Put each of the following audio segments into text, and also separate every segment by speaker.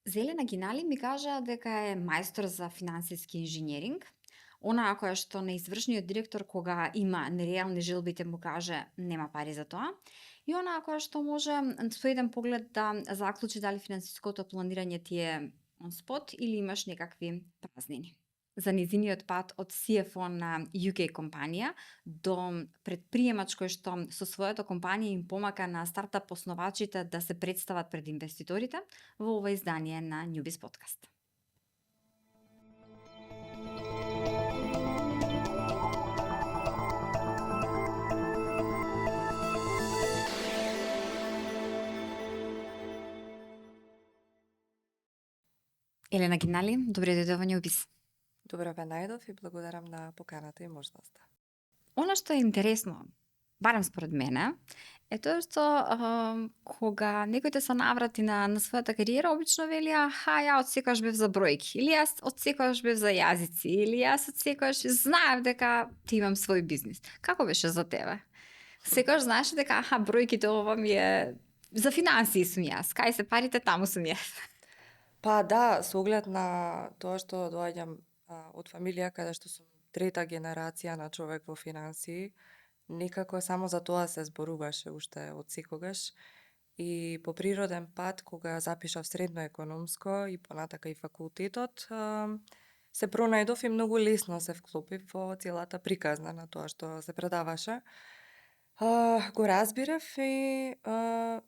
Speaker 1: Зелена Гинали ми кажа дека е мајстор за финансиски инженеринг. Онаа која што на извршниот директор кога има нереални желби му каже нема пари за тоа. И онаа која што може со еден поглед да заклучи дали финансиското планирање ти е on spot или имаш некакви празнини. За низиниот пат од CFO на UK компанија до предприемач кој што со својата компанија им помага на стартап основачите да се представат пред инвеститорите во ова издание на Newbiz Podcast. Елена Гинали, добре дојде во Newbiz.
Speaker 2: Добро ве најдов и благодарам на поканата и можноста.
Speaker 1: Она што е интересно, барем според мене, е тоа што кога некој те се наврати на својата кариера, обично вели, аха, ја од секогаш бев за бројки, или јас од секогаш бев за јазици, или јас од секогаш знаев дека ти имам свој бизнис. Како беше за тебе? Секогаш знаеш дека, аха, бројките ова ми е за финансии сум јас, кај се парите таму сум јас.
Speaker 2: Па да, со оглед на тоа што доаѓам од фамилија каде што сум трета генерација на човек во финансии, некако само за тоа се зборуваше уште од секогаш. И по природен пат, кога запишав средно економско и понатака и факултетот, се пронајдов и многу лесно се вклопив во целата приказна на тоа што се предаваше. Го разбирав и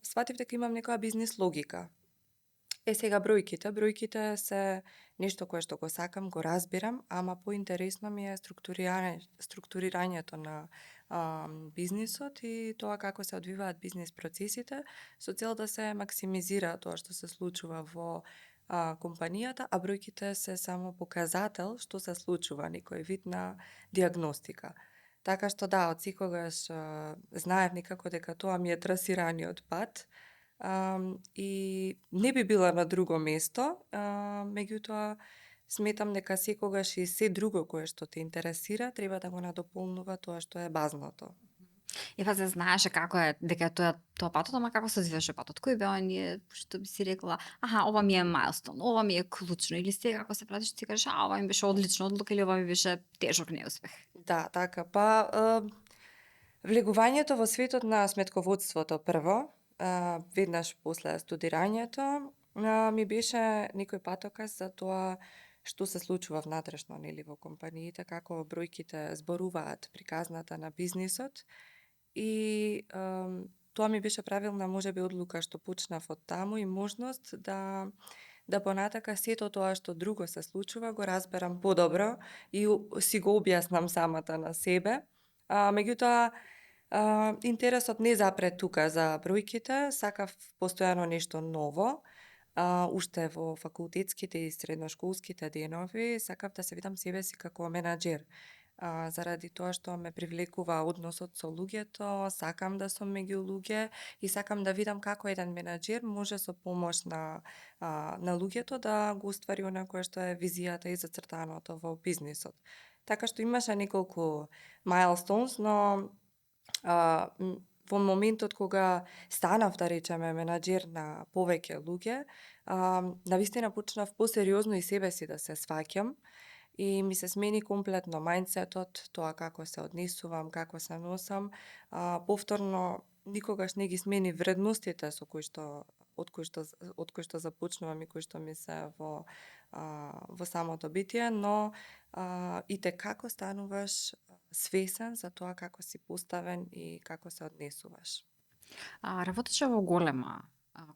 Speaker 2: сватив дека имам некоја бизнис логика. Сега бројките се нешто кое што го сакам, го разбирам, ама поинтересно ми е структурирањето на бизнисот и тоа како се одвиваат бизнис процесите со цел да се максимизира тоа што се случува во компанијата, а бројките се само показател што се случува, некој вид на диагностика. Така што да, од секогаш знаев некако дека тоа ми е трасираниот пат, и не би била на друго место, меѓутоа сметам дека секогаш и се друго кое што те интересира треба да го надополнува тоа што е базното.
Speaker 1: Ева се знаеше како е дека тоа патот, ама како се извеше патот? Кој беа оние што би си рекла, аха, ова ми е мајлстон, ова ми е клучно, или сега како се пратиш ти кажеш, ова ми беше одлична одлука или ова ми беше тежок неуспех?
Speaker 2: Да, така, влегувањето во светот на сметководството прво, веднаш после студирањето, ми беше некој патоказ за тоа што се случува внатрешно нели во компаниите, како бројките зборуваат приказната на бизнисот и тоа ми беше правилна можеби одлука што почнав од таму и можност да понатака сето тоа што друго се случува го разберам подобро и си го објаснам самата на себе. Меѓутоа интересот не запре тука за бројките, сакав постојано нешто ново. Уште во факултетските и средношколските денови сакав да се видам себе си како менаџер. Заради тоа што ме привлекува односот со луѓето, сакам да сум меѓу луѓе и сакам да видам како еден менаџер може со помош на луѓето да го оствари она кое што е визијата и зацртаното во бизнисот. Така што имаше неколку milestones, но во моментот кога станав, да речеме, менаџер на повеќе луѓе, навистина почнав посериозно и себе си да се сваќам и ми се смени комплетно мајндсетот, тоа како се однесувам, како се носам. Повторно никогаш не ги смени вредностите со кои што од кои што започнувам и кои што ми се во самото битие, но и те како стануваш свесен за тоа како си поставен и како се однесуваш.
Speaker 1: Работеше во голема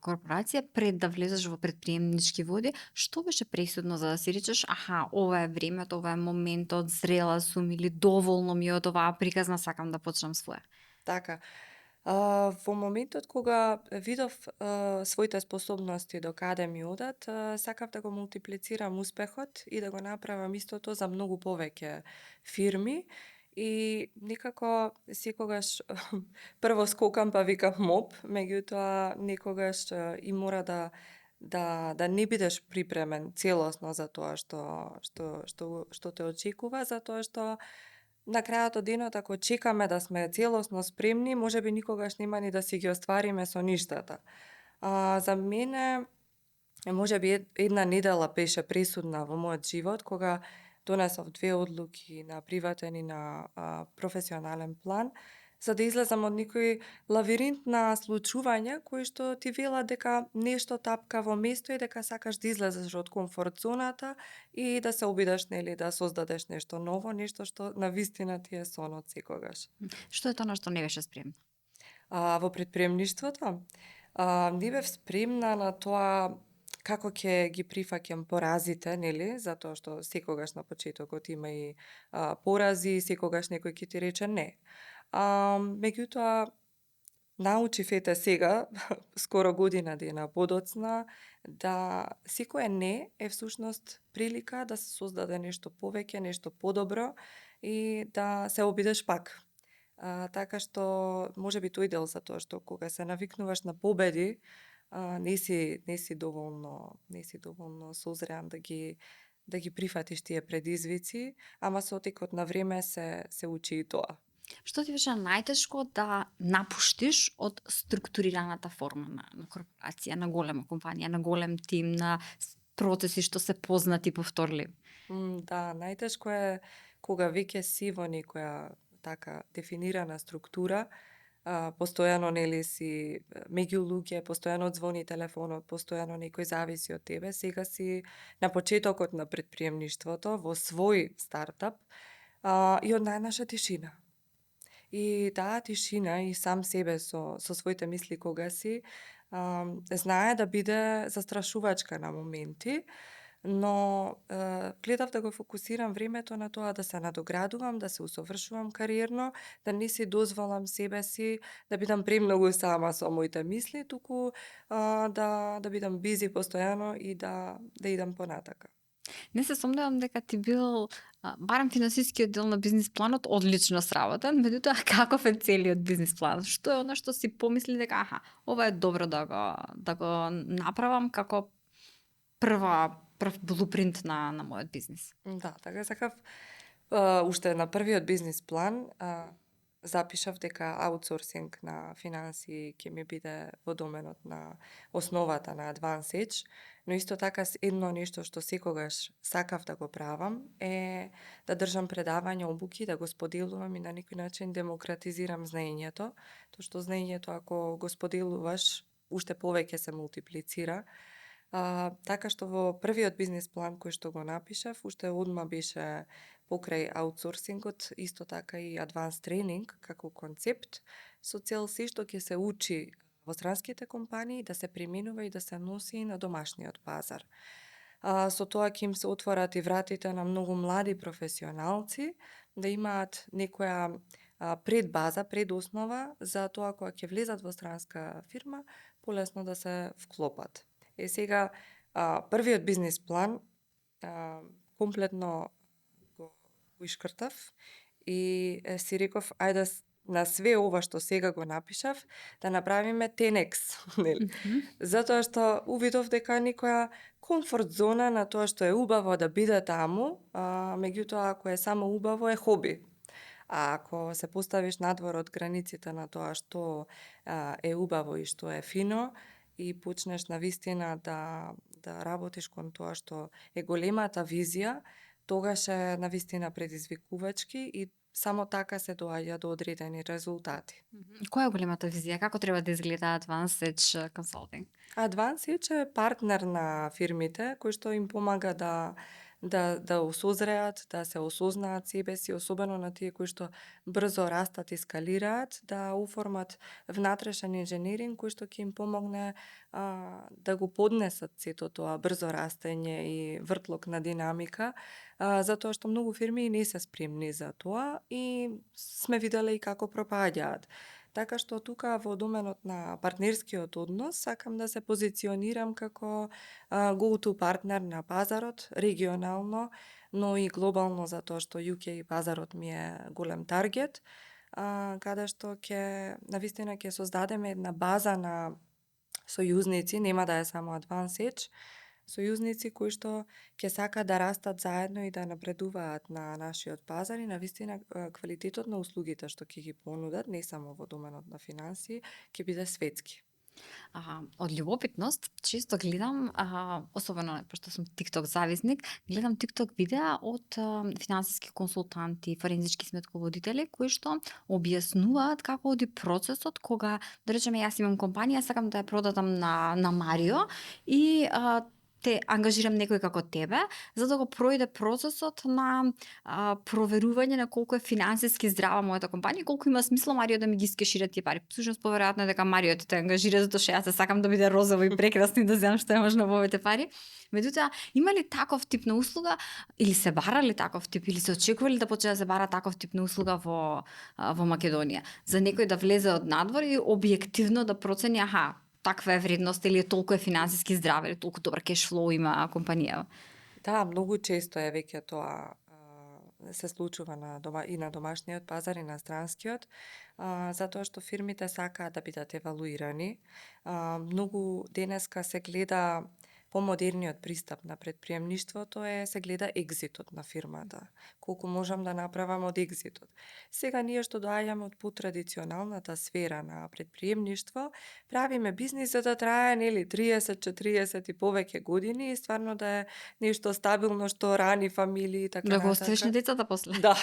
Speaker 1: корпорација пред да влезеш во предприемнички води, што беше пресудно за да си речеш, аха, ова е времето, ова е моментот, зрела сум или доволно ми е од оваа приказна, сакам да почнам своја?
Speaker 2: Така, во моментот кога видов своите способности до каде ми одат, сакав да го мултиплицирам успехот и да го направам истото за многу повеќе фирми и некако секогаш прво скокам па викам моп, меѓутоа некогаш и мора да не бидеш припремен целосно за тоа што те очекува, затоа што на крајот од денот ако чекаме да сме целосно спремни, можеби никогаш нема ни да си ги оствариме со ништата. За мене Можеби една недела беше пресудна во мојот живот, кога донесов 2 одлуки на приватен и на професионален план, за да излезам од некој лавиринт на случувања кои што ти велат дека нешто тапка во место и дека сакаш да излезеш од комфорт зоната и да се обидеш, нели, да создадеш нешто ново, нешто што навистина ти е сонот секогаш.
Speaker 1: Што е тоа на што не беше спремна?
Speaker 2: Во предприемништвото, не бев спремна на тоа како ќе ги прифаќам поразите, нели, затоа што секогаш на почетокот има и порази, секогаш некој ќе ти рече не. Меѓутоа, научив ете сега, скоро година дена подоцна, да секое не е всушност прилика да се создаде нешто повеќе, нешто подобро и да се обидеш пак. Така што можеби тој дел за тоа што кога се навикнуваш на победи, не си доволно созреан да ги прифатиш тие предизвици, ама со текот на време се учи и тоа.
Speaker 1: Што ти беше најтешко да напуштиш од структурираната форма на корпорација, на голема компанија, на голем тим, на процеси што се познати и повторливи?
Speaker 2: Да, најтешко е кога веќе си во некоја така дефинирана структура, постојано нели си меѓу луѓе, постојано звони телефонот, постојано некој зависи од тебе. Сега си на почетокот на предприемништвото во свој стартап и од најнаша тишина. И таа тишина и сам себе со своите мисли кога си, знае да биде застрашувачка на моменти, но гледав да го фокусирам времето на тоа да се надоградувам, да се усовршувам кариерно, да не си дозволам себе си да бидам премногу сама со моите мисли, туку да бидам бизи постојано и да идам понатака.
Speaker 1: Не се сомневам дека ти бил барем финансискиот дел на бизнис планот одлично сработен, меѓутоа каков е целиот бизнис план? Што е она што си помисли дека ова е добро да го направам како прв блупринт на мојот бизнис?
Speaker 2: Да, така сакав уште на првиот бизнис план запишав дека аутсорсинг на финансии ќе ми биде во доменот на основата на Advance Edge, но исто така едно нешто што секогаш сакав да го правам е да држам предавања, обуки, да го споделувам и на некој начин демократизирам знаењето, тоа што знаењето ако го споделуваш уште повеќе се мултиплицира. Така што во првиот бизнис план кој што го напишав, уште одма беше покрај аутсорсингот, исто така и адванс тренинг како концепт, со цел се што ќе се учи во странските компании да се применува и да се носи на домашниот пазар. Со тоа ќе им се отворат и вратите на многу млади професионалци да имаат некоја предбаза, предоснова за тоа кога ќе влезат во странска фирма, полесно да се вклопат. Сега, првиот бизнис план комплетно го ишкртав и си реков, ајде на све ова што сега го напишав, да направиме 10x, нели? Затоа што увидов дека некоја комфорт зона на тоа што е убаво да биде таму, меѓутоа ако е само убаво е хоби. А ако се поставиш надвор од границите на тоа што е убаво и што е фино, и почнеш навистина да работиш кон тоа што е големата визија, тогаш е навистина предизвикувачки и само така се доаѓа до одредени резултати.
Speaker 1: Која е големата визија? Како треба да изгледа Advanced Edge Consulting?
Speaker 2: Advance Edge е партнер на фирмите кој што им помага да осозреат, да се осознаат себе си, особено на тие кои што брзо растат и скалираат, да оформат внатрешен инженеринг кој што ќе им помогне да го поднесат сето тоа брзо растење и вртлок на динамика, затоа што многу фирми не се спремни за тоа и сме виделе и како пропаѓаат. Така што тука во доменот на партнерскиот однос сакам да се позиционирам како go-to партнер на пазарот, регионално, но и глобално затоа што UK пазарот ми е голем таргет, каде што навистина ќе создадеме една база на сојузници, нема да е само Advance Edge, сојузници кои што ќе сакаат да растат заедно и да напредуваат на нашиот пазар и навистина квалитетот на услугите што ќе ги понудат, не само во доменот на финансии, ќе биде светски.
Speaker 1: Од љубопитност, често гледам, особено пошто сум TikTok зависник, гледам TikTok видеа од финансиски консултанти, форензички сметководители кои што објаснуваат како оди процесот кога, да речеме, јас имам компанија, сакам да ја продадам на Марио и те ангажирам некој како тебе, за да го пројде процесот на проверување на колку е финансиски здрава мојата компанија и колку има смисло Марио да ми ги скешира тие пари. Всушност поверојатно е дека Марио те ангажира затоа што јас се сакам да биде розово и прекрасно и да земам што е можно повеќе пари. Меѓутоа, има ли таков тип на услуга или се бара ли таков тип или се очекува ли да почне да се бара таков тип на услуга во Македонија? За некој да влезе од надвор и објективно да процени, таква е вредност или толку е финансиски здрава или толку добар кеш флоу има компанијава.
Speaker 2: Да, многу често е веќе тоа се случува и на домашниот пазар и на странскиот, затоа што фирмите сакаат да бидат евалуирани. Многу денеска се гледа помодерниот пристап на предприемништвото се гледа екзитот на фирмата. Колку можам да направам од екзитот. Сега ние што доаѓаме од потрадиционалната сфера на предприемништво, правиме бизнис за да трае 30, 40 и повеќе години и стварно да е нешто стабилно што рани фамилии и така
Speaker 1: Да го оставиш на
Speaker 2: натака.
Speaker 1: децата после.
Speaker 2: Да.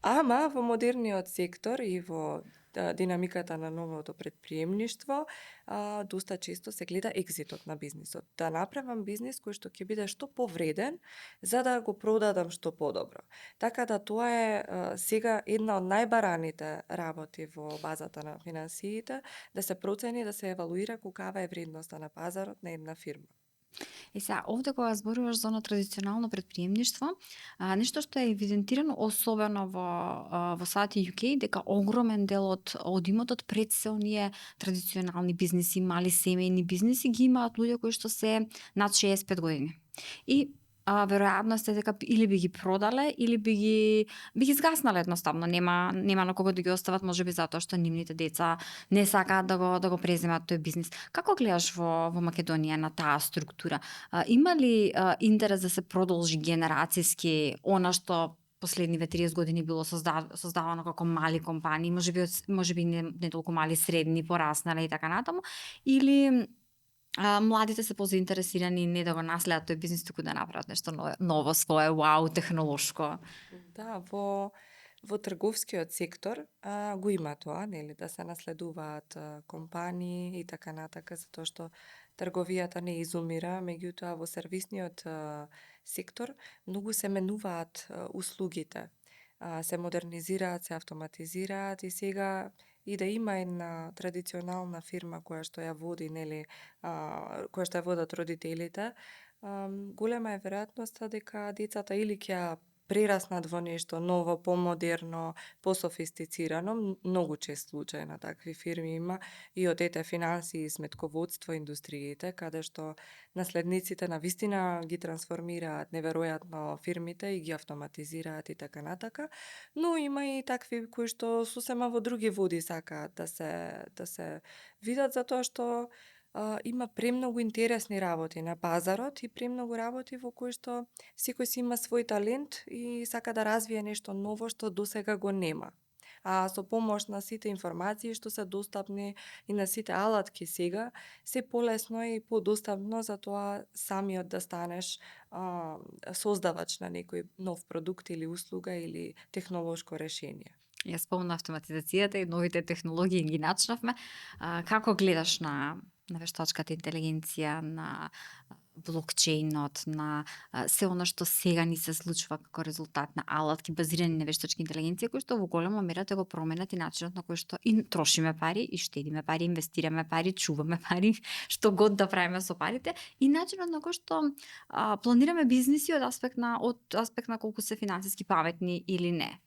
Speaker 2: Ама во модерниот сектор и во динамиката на новото предприемништво, доста често се гледа екзитот на бизнисот. Да направам бизнис кој што ќе биде што повреден, за да го продадам што подобро. Така да тоа е сега една од најбараните работи во базата на финансиите, да се процени, да се евалуира колкава е вредноста на пазарот на една фирма.
Speaker 1: И сега, овде кога зборуваш за оно традиционално предприемништво, нешто што е евидентирано особено во SAD и UK, дека огромен дел од имотот пред се оние традиционални бизниси, мали семејни бизниси, ги имаат луѓе кои што се над 65 години. И веројатност е дека или би ги продале, или би ги згаснале едноставно. Нема на кого да ги остават, можеби затоа што нивните деца не сакаат да го преземат тој бизнис. Како гледаш во Македонија на таа структура? Има ли интерес да се продолжи генерацијски она што последниве 30 години било создавано како мали компании, можеби не толку мали, средни, пораснале и така натаму, или младите се позаинтересирани не да го наследат тој бизнис, туку да направат нешто ново, свое, вау, технолошко?
Speaker 2: Да, во трговскиот сектор го има тоа, нели, да се наследуваат компании и така натака, затоа што трговијата не изумира, меѓутоа во сервисниот сектор многу се менуваат услугите, се модернизираат, се автоматизираат и сега и да има една традиционална фирма која што ја води, нели, која што ја водат родителите, голема е веројатноста дека децата или ќе ја прераснат во нешто ново, помодерно, пософистицирано. Многу чест случај на такви фирми има и од финансии, сметководство, индустриите, каде што наследниците на вистина ги трансформираат неверојатно фирмите и ги автоматизираат и така натака, но има и такви кои што сосема во други води сакаат да се видат, затоа што има премногу интересни работи на пазарот и премногу работи во кои што секој си има свој талент и сака да развие нешто ново што досега го нема. А со помош на сите информации што се достапни и на сите алатки сега, се полесно и подостапно за тоа самиот да станеш создавач на некој нов продукт или услуга или технолошко решение.
Speaker 1: Ја спомна автоматизацијата и новите технологии ги начнавме. Како гледаш на вештачката интелигенција, на блокчейнот, на се она што сега ни се случува како резултат на алатки базирани на вештачка интелигенција, кои што во голема мера го променат и начинот на кој што и трошиме пари, и штедиме пари, инвестираме пари, чуваме пари, што год да правиме со парите, и начинот на кој што планираме бизниси од аспект на колку се финансиски паметни или не.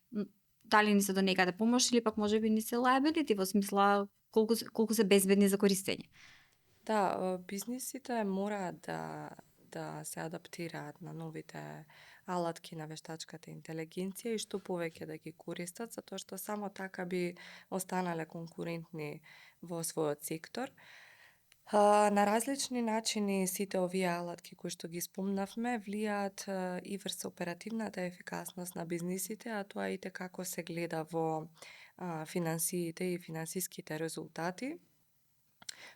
Speaker 1: Дали ни се до некаде помош или пак можеби ни се liability во смисла колку се безбедни за користење.
Speaker 2: Да, бизнисите мораат да се адаптираат на новите алатки на вештачката интелигенција и што повеќе да ги користат, затоа што само така би останале конкурентни во својот сектор. На различни начини сите овие алатки кои што ги спомнавме влијаат и врз оперативната ефикасност на бизнисите, а тоа и како се гледа во финансиите и финансиските резултати.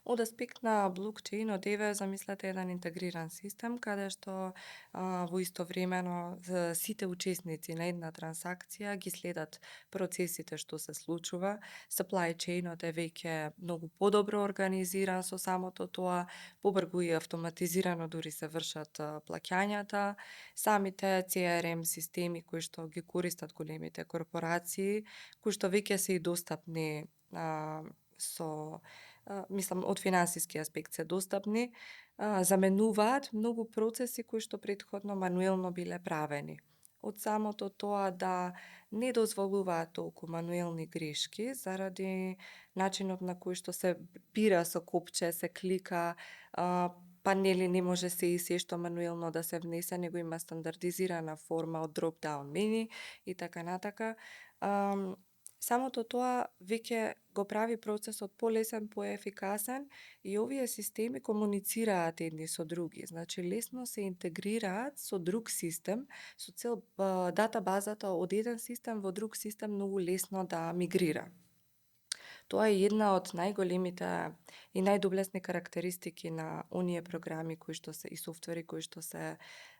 Speaker 2: Од аспект на блокчейнот, еве замислете еден интегриран систем каде што во истовремено сите учесници на една трансакција ги следат процесите што се случува. Supply chainот е веќе многу подобро организиран со самото тоа, побрзо и автоматизирано дури се вршат плаќањата. Самите CRM системи кои што ги користат големите корпорации, кои што веќе се и достапни со мислам од финансиски аспект се достапни, заменуваат многу процеси кои што претходно мануелно биле правени. Од самото тоа да не дозволуваат толку мануелни грешки заради начинот на кој што се бира со копче, се клика, па нели не може се и се што мануелно да се внесе, него има стандардизирана форма од drop-down menu и така натака. Самото тоа веќе го прави процесот полесен, поефикасен и овие системи комуницираат едни со други. Значи лесно се интегрираат со друг систем, со цел датабазата од еден систем во друг систем многу лесно да мигрира. Тоа е една од најголемите и најдоблесни карактеристики на оние програми кои што се и софтвери кои што се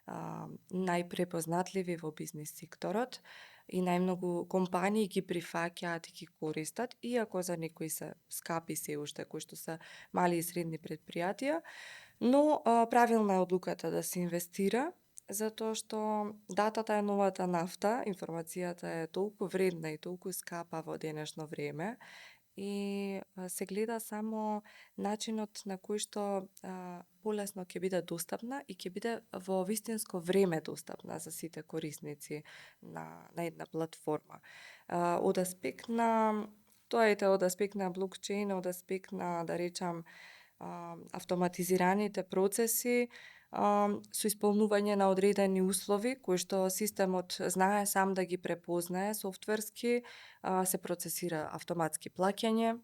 Speaker 2: најпрепознатливи во бизнис секторот и најмногу компании ги прифаќаат и ги користат, иако за некои се скапи се уште, кои што се мали и средни предпријатија, но правилна е одлуката да се инвестира, затоа што датата е новата нафта, информацијата е толку вредна и толку скапа во денешно време, и се гледа само начинот на кој што полесно ќе биде достапна и ќе биде во вистинско време достапна за сите корисници на една платформа. Од аспект на тоа од аспект на блокчейн, од аспект на да речам автоматизираните процеси, со исполнување на одредени услови кои што системот знае сам да ги препознае софтверски, се процесира автоматски плаќање,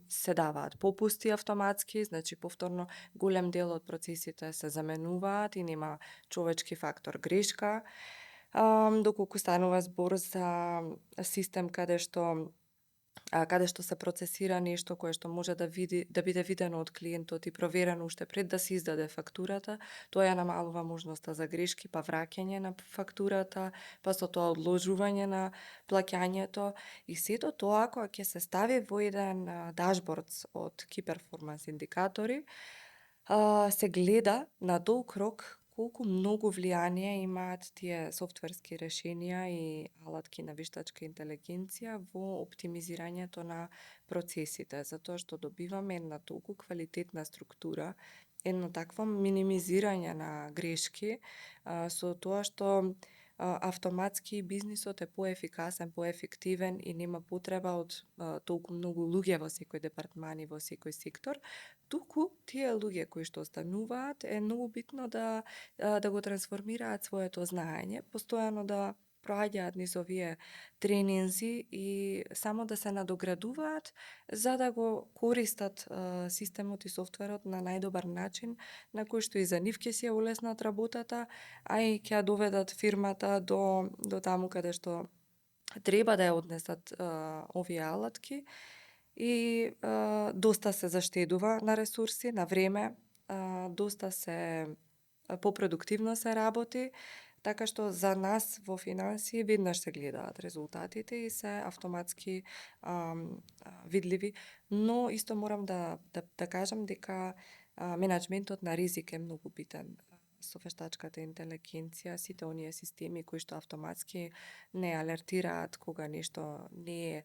Speaker 2: се даваат попусти автоматски, значи повторно голем дел од процесите се заменуваат и нема човечки фактор грешка, доколку станува збор за систем каде што се процесира нешто кое што може да биде видено од клиентот и проверено уште пред да се издаде фактурата, тоа ја намалува можноста за грешки, па враќање на фактурата, па со тоа одложување на плаќањето и сето тоа кога ќе се стави во еден дашборд од Key Performance индикатори, се гледа на долг рок колку многу влијание имаат тие софтверски решенија и алатки на вештачка интелигенција во оптимизирањето на процесите, затоа што добиваме една толку квалитетна структура, едно такво минимизирање на грешки, со тоа што автоматски бизнисот е поефикасен, поефективен и нема потреба од толку многу луѓе во секој департман и во секој сектор, туку тие луѓе кои што остануваат е многу битно да го трансформираат своето знаење, постојано да проаѓаат низ овие тренинзи и само да се надоградуваат за да го користат системот и софтверот на најдобар начин на кој што и за нив ќе си ја улеснат работата, а и ќе ја доведат фирмата до таму каде што треба да ја однесат овие алатки и доста се заштедува на ресурси, на време, доста се попродуктивно се работи, така што за нас во финансии веднаш се гледаат резултатите и се автоматски видливи, но исто морам да кажам дека менаџментот на ризик е многу битен со вештачката интелигенција, сите оние системи кои што автоматски не алертираат кога нешто не е,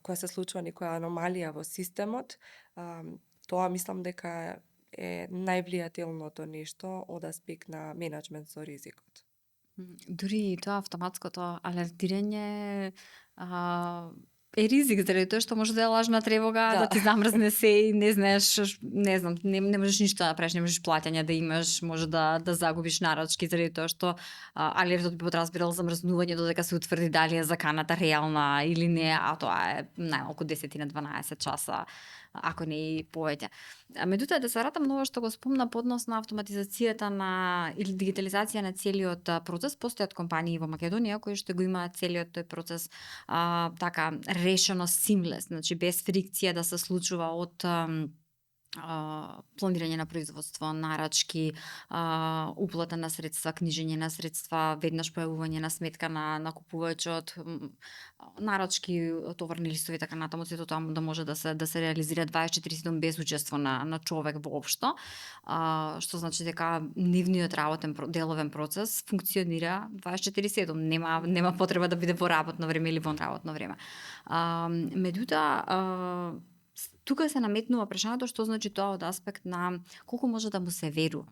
Speaker 2: кога се случува некоја аномалија во системот, тоа мислам дека е највлијателното нешто од аспект на менаџмент со ризикот.
Speaker 1: Дури и тоа автоматското алертирање е ризик, заради тоа што може да е лажна тревога, да ти замрзне се и не знаеш, не знам, не можеш ништо да правиш, не можеш плаќање да имаш, може да загубиш нарачки заради тоа што алертот би подразбирал замрзнување додека се утврди дали е заканата реална или не, а тоа е најмалку 10 на 12 часа ако не и повеќе. Меѓутоа да се вратам на ова што го спомна по однос на автоматизацијата на или дигитализација на целиот процес, постојат компании во Македонија кои што го имаат целиот тој процес така решено seamless, значи без фрикција да се случува од планирање на производство, нарачки, уплата на средства, книжење на средства, веднаш појавување на сметка на купувачот, нарачки, товарни листови и така натаму, сето тоа да може да се реализира 24/7 без учество на човек воопшто, што значи дека нивниот деловен процес функционира 24/7, нема потреба да биде во работно време или вон работно време. Меѓутоа тука се наметнува прашањето што значи тоа од аспект на колку може да му се верува.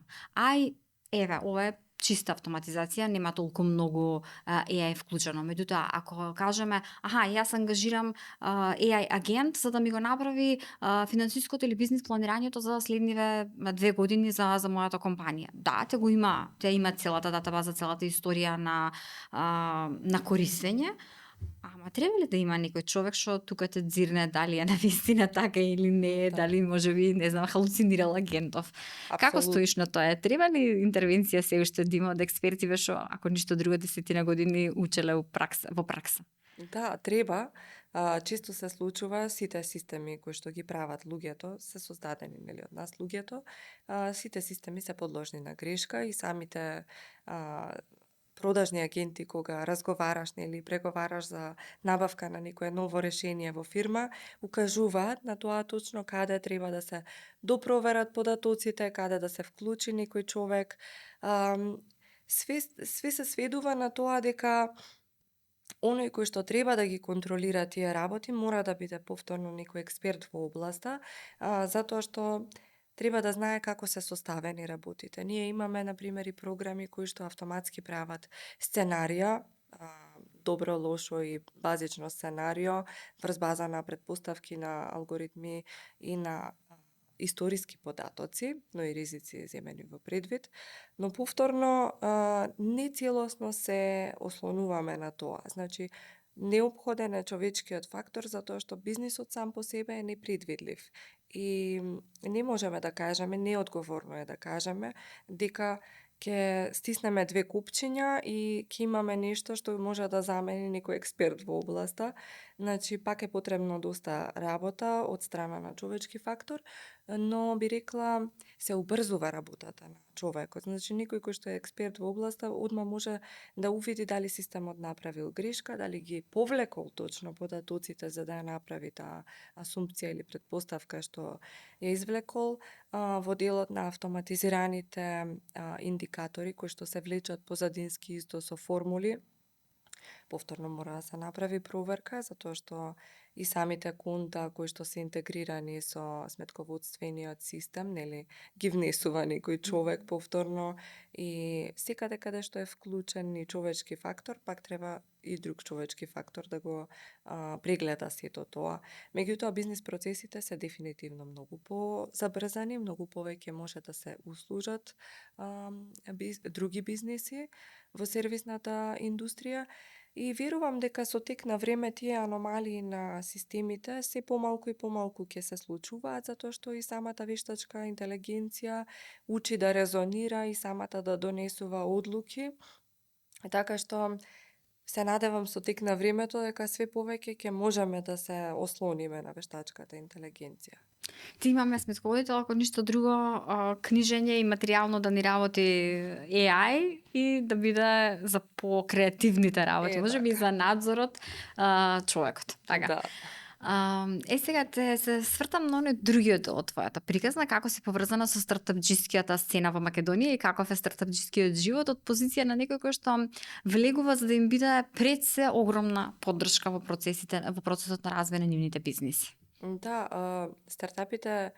Speaker 1: Еве, ова е чиста автоматизација, нема толку многу AI вклучено. Меѓутоа, ако кажеме, јас ангажирам AI агент за да ми го направи финансиското или бизнис планирањето за следниве 2 години за мојата компанија. Да, те има целата датабаза, целата историја на користење. Ама треба ли да има некој човек што тука те дзирне дали е навистина така или не, дали можеби, не знам, халуцинирал агентов. Како стоиш на тоа? Треба ли интервенција се уште да има од експерти што ако ништо друго 10 години учеле во пракса?
Speaker 2: Да, треба. Често се случува сите системи кои што ги прават луѓето се создадени нели од нас луѓето. Сите системи се подложни на грешка и самите продажни агенти кога разговараш или преговараш за набавка на некое ново решение во фирма, укажуваат на тоа точно каде треба да се допроверат податоците, каде да се вклучи некој човек. Све се сведува на тоа дека оној кој што треба да ги контролира тие работи мора да биде повторно некој експерт во областа, затоа што треба да знае како се составени работите. Ние имаме, например, и програми кои што автоматски прават сценарија, добро, лошо и базично сценарио, врз база на претпоставки на алгоритми и на историски податоци, но и ризици земени во предвид. Но повторно, не целосно се ослонуваме на тоа. Значи, неопходен е човечкиот фактор затоа што бизнисот сам по себе е непредвидлив. И не можеме да кажеме, неодговорно е да кажеме, дека ќе стиснеме 2 купчиња и ќе имаме нешто што може да замени некој експерт во областа. Значи, пак е потребно доста работа од страна на човечки фактор, но би рекла се убрзува работата на човекот. Значи, некој кој што е експерт во областа одма може да увиди дали системот направил грешка, дали ги повлекол точно податоците за да ја направи таа асумпција или претпоставка што ја извлекол во делот на автоматизираните индикатори кои што се влечат позадински исто со формули. Повторно мора да се направи проверка, затоа што и самите конта кои што се интегрирани со сметководствениот систем, нели, ги внесува некој човек повторно и секаде каде што е вклучен и човечки фактор, пак треба и друг човечки фактор да го прегледа сето тоа. Меѓутоа, бизнис процесите се дефинитивно многу позабрзани, многу повеќе може да се услужат други бизниси во сервисната индустрија. И верувам дека со тек на време тие аномалии на системите се помалку и помалку ќе се случуваат, затоа што и самата вештачка интелигенција учи да резонира и самата да донесува одлуки. Така што се надевам со тек на времето дека све повеќе ќе можеме да се ослониме на вештачката интелигенција.
Speaker 1: Ти имаме сметководител, ако ништо друго, книжење и материјално да ни работи AI и да биде за покреативните работи, можеби и за надзорот човекот. Така.
Speaker 2: Да.
Speaker 1: Сега се свртам на оној другиот дел од твојата приказна, како си поврзана со стартапџискијата сцена во Македонија и каков е стартапџискиот живот од позиција на некој кој што влегува за да им биде пред се огромна поддршка во процесот на развој на нивните бизниси.
Speaker 2: Да, стартапите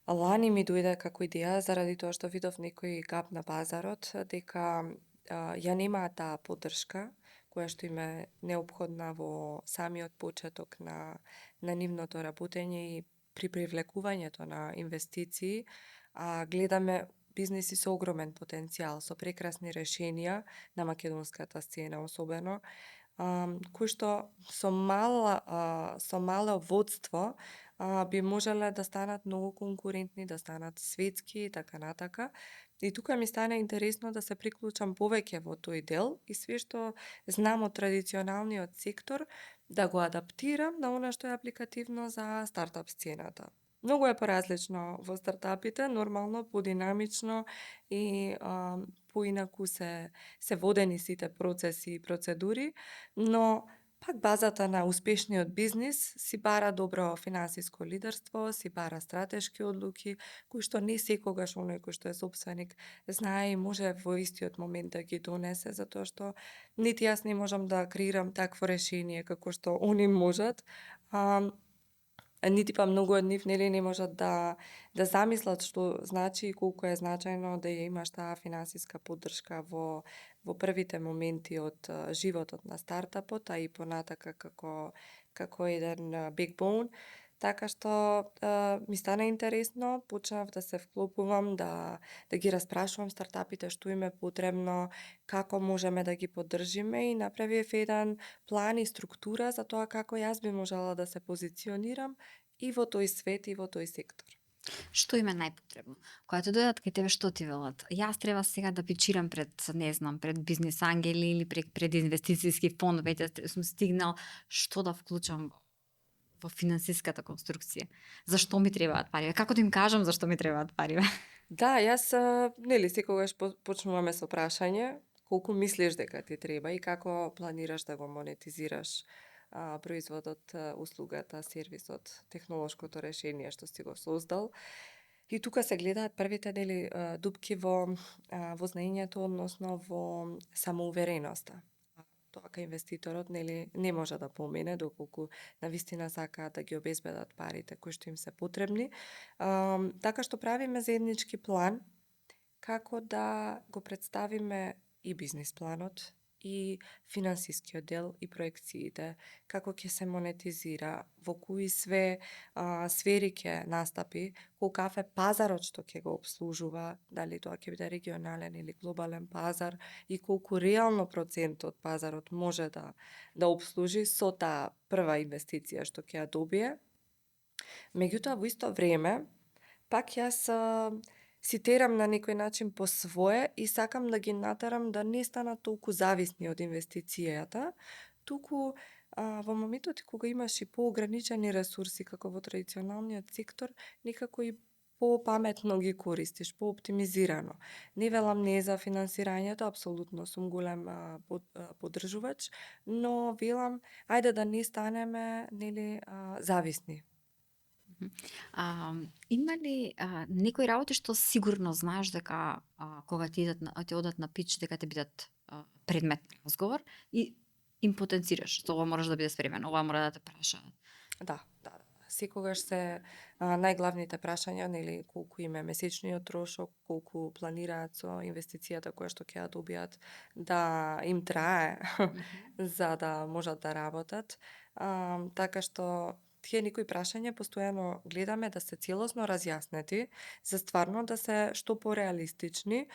Speaker 2: лани ми дојде како идеја заради тоа што видов некој гап на пазарот дека ја немаат таа поддршка која што им е неопходна во самиот почеток на нивното работење и при привлекувањето на инвестиции, гледаме бизниси со огромен потенцијал, со прекрасни решенија на македонската сцена особено, кои што со мало водство би можеле да станат многу конкурентни, да станат светски и така натака. И тука ми стана интересно да се приклучам повеќе во тој дел и све што знам од традиционалниот сектор да го адаптирам на она што е апликативно за стартап сцената. Многу е поразлично во стартапите, нормално, подинамично и поинаку се водени сите процеси и процедури, но пак базата на успешниот бизнис си бара добро финансиско лидерство, си бара стратешки одлуки, кои што не секогаш оној кој што е сопственик знае и може во истиот момент да ги донесе, затоа што нити јас не можам да креирам такво решение како што они можат. Нити па многу од нив нели не можат да замислат што значи и колку е значајно да ја имаш таа финансиска поддршка во првите моменти од животот на стартапот, а и понатака како еден backbone. Така што ми стана интересно, почнав да се вклопувам, да ги распрашувам стартапите што им е потребно, како можеме да ги поддржиме и направив еден план и структура за тоа како јас би можела да се позиционирам и во тој свет и во тој сектор.
Speaker 1: Што им е најпотребно? Кога те дојдат кај тебе што ти велат? Јас треба сега да пичирам пред, не знам, пред бизнис ангели или пред инвестицијски фонд, веќе сум стигнал што да вклучам во финансиската конструкција. Зашто ми требаат пари? Како да им кажам зашто ми требаат пари?
Speaker 2: Да, јас нели секогаш почнуваме со прашање колку мислиш дека ти треба и како планираш да го монетизираш производот, услугата, сервисот, технолошкото решение што си го создал. И тука се гледаат првите нели дупки во знаењето, односно во самоувереноста. Тоа кај инвеститорот нели не може да помене доколку навистина сакаат да ги обезбедат парите кои што им се потребни. Така што правиме заеднички план како да го представиме и бизнис планот, и финансискиот дел, и проекциите, како ќе се монетизира, во кои све сфери ќе настапи, колкав е пазарот што ќе го обслужува, дали тоа ќе биде регионален или глобален пазар и колку реално процент од пазарот може да обслужи со таа прва инвестиција што ќе ја добие. Меѓутоа во исто време, пак јас си терам на некој начин по свое и сакам да ги натерам да не станат толку зависни од инвестицијата, туку во моментот кога имаш и поограничени ресурси како во традиционалниот сектор, некако и попаметно ги користиш, пооптимизирано. Не велам не за финансирањето, апсолутно сум голем поддржувач, но велам ајде да не станеме нели зависни.
Speaker 1: Има ли некои работи што сигурно знаеш дека кога ти одат на пич дека ќе бидат предмет на разговор и им потенцираш, ова можеш да биде спремен, ова мора да те прашаат.
Speaker 2: Да. Секогаш се најглавните прашања, нели колку им е месечниот трошок, колку планираат со инвестицијата која што ќе ја добијат да им трае за да можат да работат. Така што тие некои прашања постојано гледаме да се целосно разјаснети, за стварно да се што пореалистични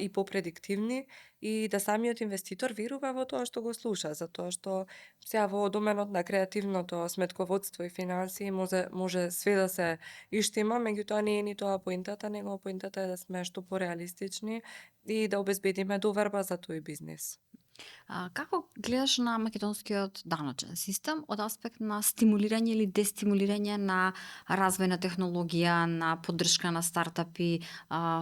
Speaker 2: и попредиктивни и да самиот инвеститор верува во тоа што го слуша, затоа што сега во доменот на креативното сметководство и финансии може све да се иштима, меѓутоа не е ни тоа поентата, него поентата е да сме што пореалистични и да обезбедиме доверба за тој бизнис.
Speaker 1: Како гледаш на македонскиот даночен систем од аспект на стимулирање или дестимулирање на развој на технологија, на поддршка на стартапи,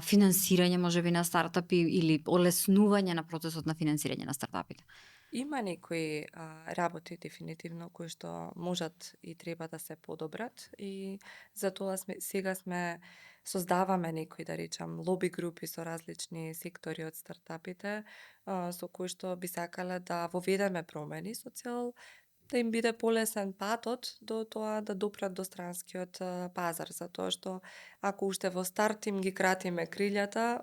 Speaker 1: финансирање можеби на стартапи или олеснување на процесот на финансирање на стартапите?
Speaker 2: Има некои работи дефинитивно кои што можат и треба да се подобрат и затоа сега создаваме некои, да речам, лоби групи со различни сектори од стартапите, со кои што би сакале да воведеме промени со цел да им биде полесен патот до тоа да допрат до странскиот пазар, затоа што ако уште во старт им ги кратиме крилјата,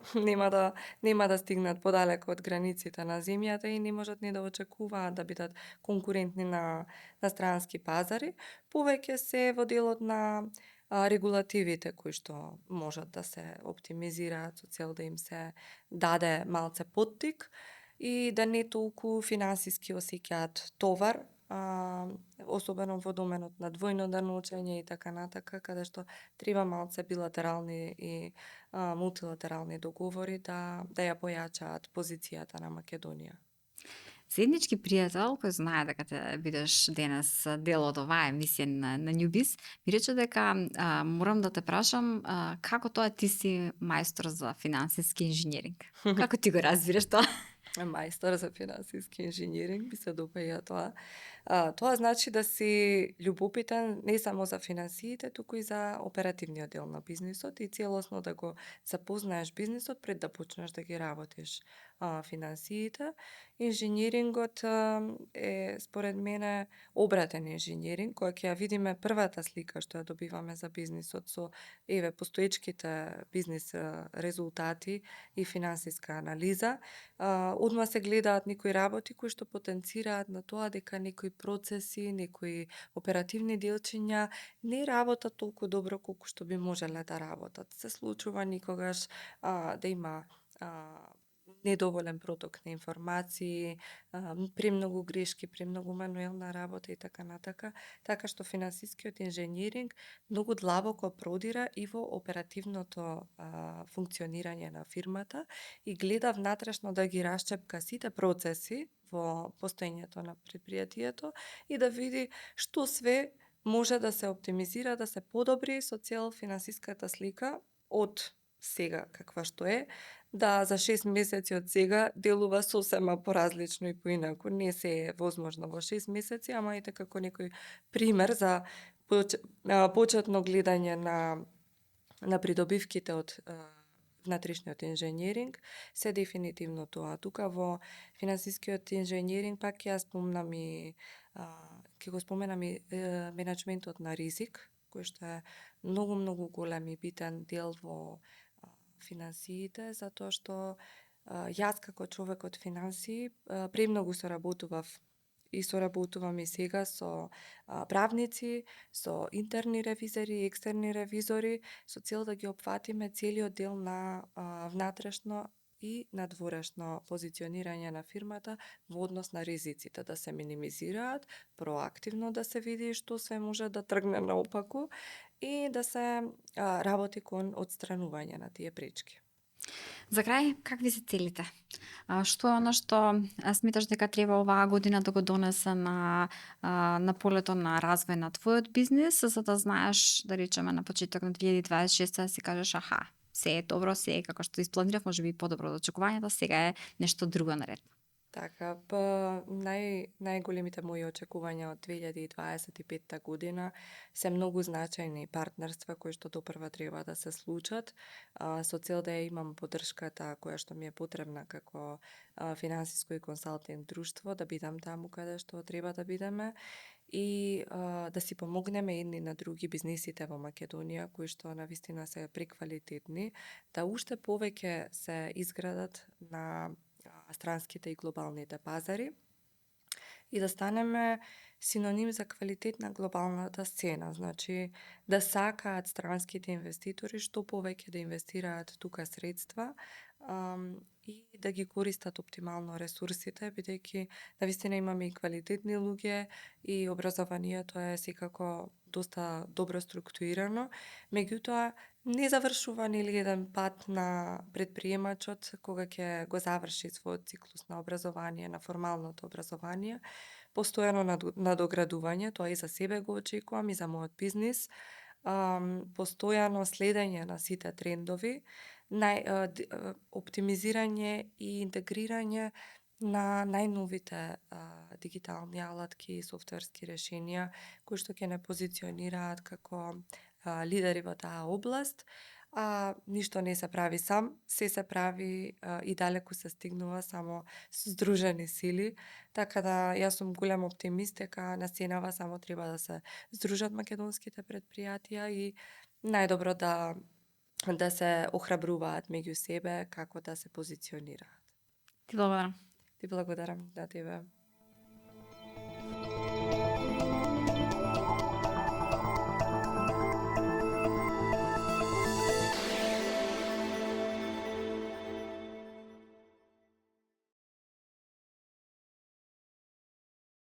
Speaker 2: нема да стигнат подалеку од границите на земјата и не можат ни да очекуваат да бидат конкурентни на странски пазари. Повеќе се во делот на регулативите кои што можат да се оптимизираат со цел да им се даде малце поттик и да не толку финансиски осеќаат товар особено во доменот на двојно научење и така натака, каде што треба малце билатерални и мултилатерални договори да ја појачаат позицијата на Македонија.
Speaker 1: Заеднички пријател кој знае дека те бидеш денес дел од оваа емисија на Newbiz, ми рече дека морам да те прашам како тоа ти си мајстор за финансиски инженеринг. Како ти го разбираш тоа?
Speaker 2: Мајстор за финансиски инженеринг, ми се допаѓа тоа. Тоа значи да си љубопитен не само за финансиите, туку и за оперативниот дел на бизнисот и целосно да го запознаеш бизнисот пред да почнеш да ги работиш финансиите. Инженерингот е според мене обратен инженеринг, која ќе ја видиме првата слика што ја добиваме за бизнисот со постоечките бизнис резултати и финансиска анализа. Одма се гледаат некои работи кои што потенцираат на тоа дека некои процеси, некои оперативни делчиња не работат толку добро колку што би можеле да работат. Се случува никогаш да има недоволен проток на информации, премногу грешки, премногу мануелна работа и така натака, така што финансискиот инженеринг многу длабоко продира и во оперативното функционирање на фирмата и гледа внатрешно да ги расчепка сите процеси во постоењето на предпријатието и да види што све може да се оптимизира, да се подобри со цел финансиската слика од сега каква што е, да за 6 месеци од сега делува сосема поразлично и поинаку. Не се е возможно во 6 месеци, ама ете како некој пример за почетно гледање на придобивките од внатрешниот инженеринг се дефинитивно тоа. Тука во финансискиот инженеринг пак ќе го споменам и менаџментот на ризик, кој што е многу голем и битен дел во финансиите, затоа што јас како човек од финансии премногу соработував и соработувам и сега со правници, со интерни ревизори и екстерни ревизори, со цел да ги опфатиме целиот дел на внатрешно и надворешно позиционирање на фирмата во однос на ризиците, да се минимизираат, проактивно да се види што се може да тргне наопаку и да се работи кон отстранување на тие пречки.
Speaker 1: За крај, какви се целите? Што е оно што сметаш дека треба оваа година да го донесе на полето на развој на твојот бизнис, за да знаеш, да речеме, на почеток на 2026 да си кажеш аха, се е добро, се е како што испланирав, може би подобро од очекувањата, сега е нешто друго наред.
Speaker 2: Така, најголемите мои очекувања од 2025 година се многу значајни партнерства кои што допрва треба да се случат, со цел да ја имам поддршката која што ми е потребна како финансиско и консалтинг друштво, да бидам таму каде што треба да бидеме и да си помогнеме едни на други бизнисите во Македонија кои што навистина се преквалитетни, да уште повеќе се изградат на странските и глобалните пазари и да станеме синоним за квалитет на глобалната сцена. Значи, да сакаат странските инвеститори што повеќе да инвестираат тука средства и да ги користат оптимално ресурсите, бидејќи навистина имаме и квалитетни луѓе и образованието е секако доста добро структурирано, меѓутоа не завршува нели еден пат на предприемачот кога ќе го заврши својот циклус на образование, на формалното образование, постојано надоградување, тоа и за себе го очекувам и за мојот бизнис, постојано следење на сите трендови, оптимизирање и интегрирање на најновите дигитални алатки и софтверски решенија кои што ќе не позиционираат како лидери во таа област, ништо не се прави сам, се прави и далеку се стигнува само со здружени сили, така да јас сум голем оптимист дека на сценава само треба да се здружат македонските предпријатија и најдобро да се охрабруваат меѓу себе како да се позиционираат.
Speaker 1: Ти благодарам.
Speaker 2: Ти благодарам на тебе.